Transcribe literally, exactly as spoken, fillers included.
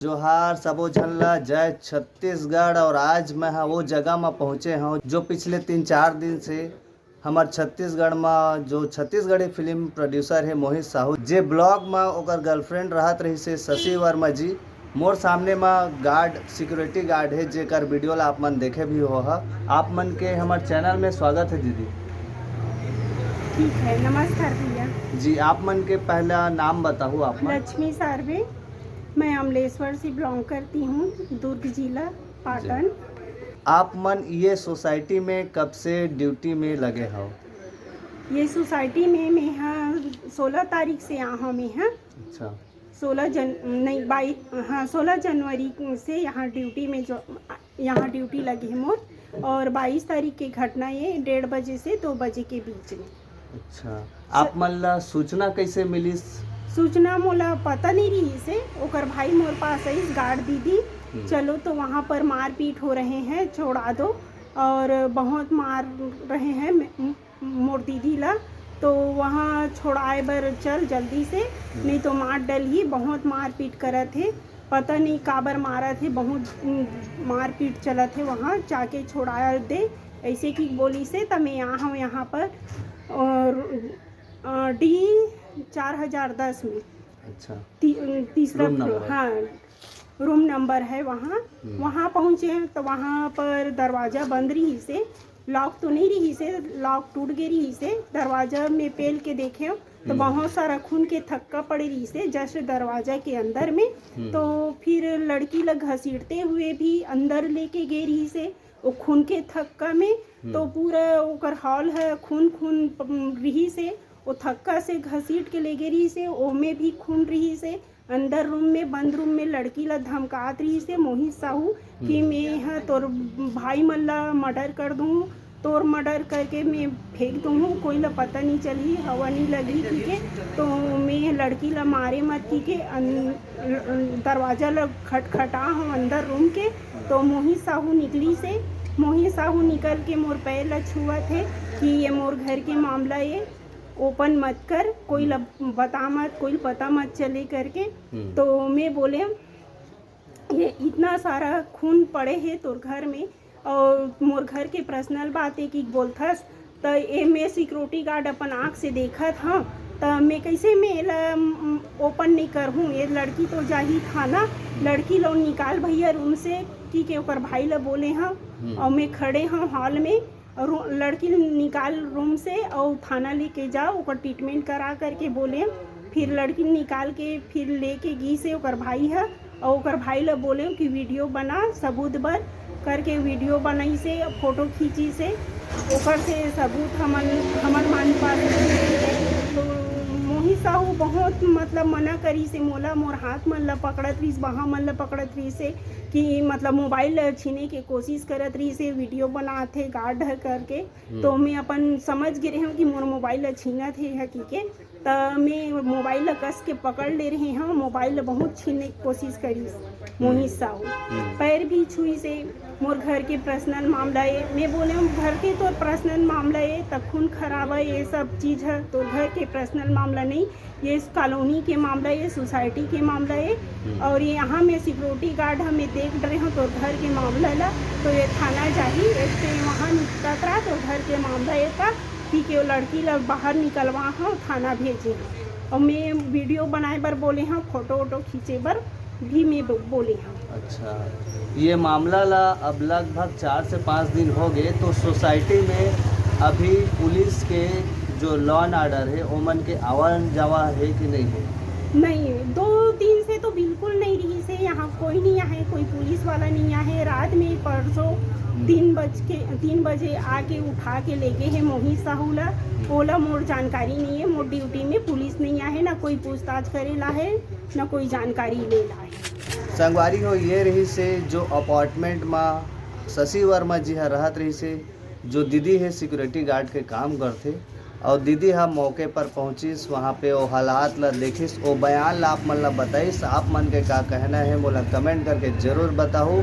जोहार सबो झन ला, जय छत्तीसगढ़। और आज मैं ह वो जगह म पहुँचे हूँ जो पिछले तीन चार दिन से हमर छत्तीसगढ़ म जो छत्तीसगढ़ी फिल्म प्रोड्यूसर है मोहित साहू, जे ब्लॉक म ओकर गर्लफ्रेंड रहत रहिस हे शशि वर्मा जी, मोर सामने म गार्ड, सिक्योरिटी गार्ड है, जेकर वीडियो ला आप मन देखे भी हो ह। आप मन के हमर चैनल में स्वागत है दीदी। ठीक है, नमस्कार भैया। जी, आप मन के पहला नाम बताहू आप मन। लक्ष्मी सार्वे, मैं अमलेश्वर से बिलोंग करती हूँ, दुर्ग जिला, पाटन। आप मन ये सोसाइटी में कब से ड्यूटी में लगे हो? ये सोसाइटी में मैं यहाँ सोलह तारीख से यहाँ मैं यहाँ अच्छा। सोलह जन नहीं बाईस हाँ सोलह जनवरी से यहाँ ड्यूटी में जो यहाँ ड्यूटी लगी है मोर। और बाईस तारीख की घटना ये डेढ़ बजे से दो बजे के बीच में। अच्छा, आप मन ला सूचना कैसे मिलिस? सूचना मोला पता नहीं रही से, ओकर भाई मोर पास आइस, गार्ड दीदी, हम्म। चलो तो वहाँ पर मारपीट हो रहे हैं, छोड़ा दो, और बहुत मार रहे हैं मे-, मोर दीदी ला, तो वहाँ छोड़ाए बर चल जल्दी से, नहीं तो मार डलही, बहुत मारपीट करत हे, पता नहीं काबर मारत हे, बहुत उम, मारपीट चलत हे, वहाँ जाके छोड़ा दे, ऐसे कि बोली से त मैं यहाँ हूँ यहाँ पर। और अ, डी चार हजार दस में अच्छा। ती, तीसरा रूम फ्लोर, नंबर। हाँ, रूम नंबर है वहाँ। हम्म। वहाँ पहुँचे तो वहाँ पर दरवाज़ा बंद रही से, लॉक तो नहीं रही से, लॉक टूट गई रही से। दरवाज़ा में पेल के देखे तो हम्म। बहुत सारा खून के थक्का पड़े रही से जस्ट दरवाज़ा के अंदर में। हम्म। तो फिर लड़की ला घसीटते हुए भी अंदर लेके गए रही से, वो खून के थक्का में। हम्म। तो पूरा ओकर हॉल है, खून खून प-, रही से, वो थक्का से घसीट के ले गे रही से, ओमे भी खून रही से। अंदर रूम में, बंद रूम में लड़की ला धमकात रही से मोहित साहू कि हम्म। मैं ह तोर भाई मन ला मर्डर कर दूँ, तोर मर्डर करके मैं फेंक दूँ, कोई ला पता नहीं चलही, हवा नहीं लगही, ठीक है। तो मैं लड़की ला मारे मत, ठीक है। अन-, दरवाजा ला खटखटा हूँ अंदर रूम के, तो मोहित साहू निकली से, मोहित साहू निकल के मोर पैर ला छुअत हे कि ये मोर घर के मामला, ये ओपन मत कर, कोई ला बता मत, कोई ला पता मत चले करके। हम्म। तो मैं बोले, ये इतना सारा खून पड़े हे तोर घर में, और मोर घर के पर्सनल बात है कि बोलथस, त ए मैं सिक्योरिटी गार्ड अपन आँख से देखत हूँ, त मैं कैसे मैं एला, म, ओपन नहीं करहूँ? ये लड़की तो जाही थाना, लड़की लो निकाल भैया रूम से, कि के ओकर भाई ला बोले हूँ। हम्म। और मैं खड़े हूँ हॉल में, और रू-, लड़की निकाल रूम से और थाना लेके जाओ, ओकर ट्रीटमेंट करा करके बोले। फिर लड़की निकाल के फिर लेके गी से ओकर भाई है, और ओकर भाई ला बोले कि वीडियो बना, सबूत बर करके वीडियो बनाई से, फोटो खींची से, ओकर से सबूत हमन, हमर मान पास। तो मोहित साहू बहुत, मतलब, मना करी से मोला, मोर हाथ मन ला पकड़त रहिस, बाहाँ मन ला पकड़त रहिस से कि, मतलब, मोबाइल ला छीने के कोशिश करत रहिस से, वीडियो बनात हे गार्ड ह करके। तो मैं अपन समझ गे रहे हूँ कि मोर मोबाइल ला छीनत हे ह कि के। त मैं मोबाइल ला कस के पकड़ ले रहे हूँ, मोबाइल ला बहुत छीने के कोशिश करिस मोहित साहू। हम्म। पैर भी छुई से, मोर घर के पर्सनल मामला है। मैं बोले हूँ, घर के तो पर्सनल मामला है, त खून खराबा, ये सब चीज़ है तो घर के पर्सनल मामला नहीं, ये इस कॉलोनी के मामला, ये सोसाइटी के मामला है। हम्म। और ये यहाँ मैं सिक्योरिटी गार्ड हमें देख रहे हो तो घर के मामला ला, तो ये थाना जाही, एक तो वहाँ निपटत रहा तो घर के मामला ये का कि के वो लड़की ला बाहर निकलवा हो, थाना भेजे हो। और मैं वीडियो बनाए बर बोले हूँ, फोटो वोटो खींचे बर भी मैं ब-, बोले हूँ। अच्छा, ये मामला ला अब लगभग चार से पाँच दिन हो गए, तो सोसाइटी में अभी पुलिस के जो लॉ एंड ऑर्डर है, ओमन के आवा जावा है कि नहीं है? नहीं, दो दिन से तो बिल्कुल नहीं रही से, यहाँ कोई नहीं आए, कोई पुलिस वाला नहीं आए। रात में परसों तीन बज के, तीन बजे आके उठा के लेके है मोहित साहू ला। ओला मोर जानकारी नहीं है, मोर ड्यूटी में पुलिस नहीं आए, ना कोई पूछताछ करे ला है, ना कोई जानकारी ले ला है। संगवारी हो, ये रही से जो अपार्टमेंट मा शशि वर्मा जी ह रहत रही से, जो दीदी है सिक्योरिटी गार्ड के काम करथे, और दीदी ह मौके पर पहुंचिस, वहाँ पे वो हालात ला देखिस, वो बयान ला आप मन ला बताइस। आप मन के का कहना है, मोला कमेंट करके जरूर बताहू।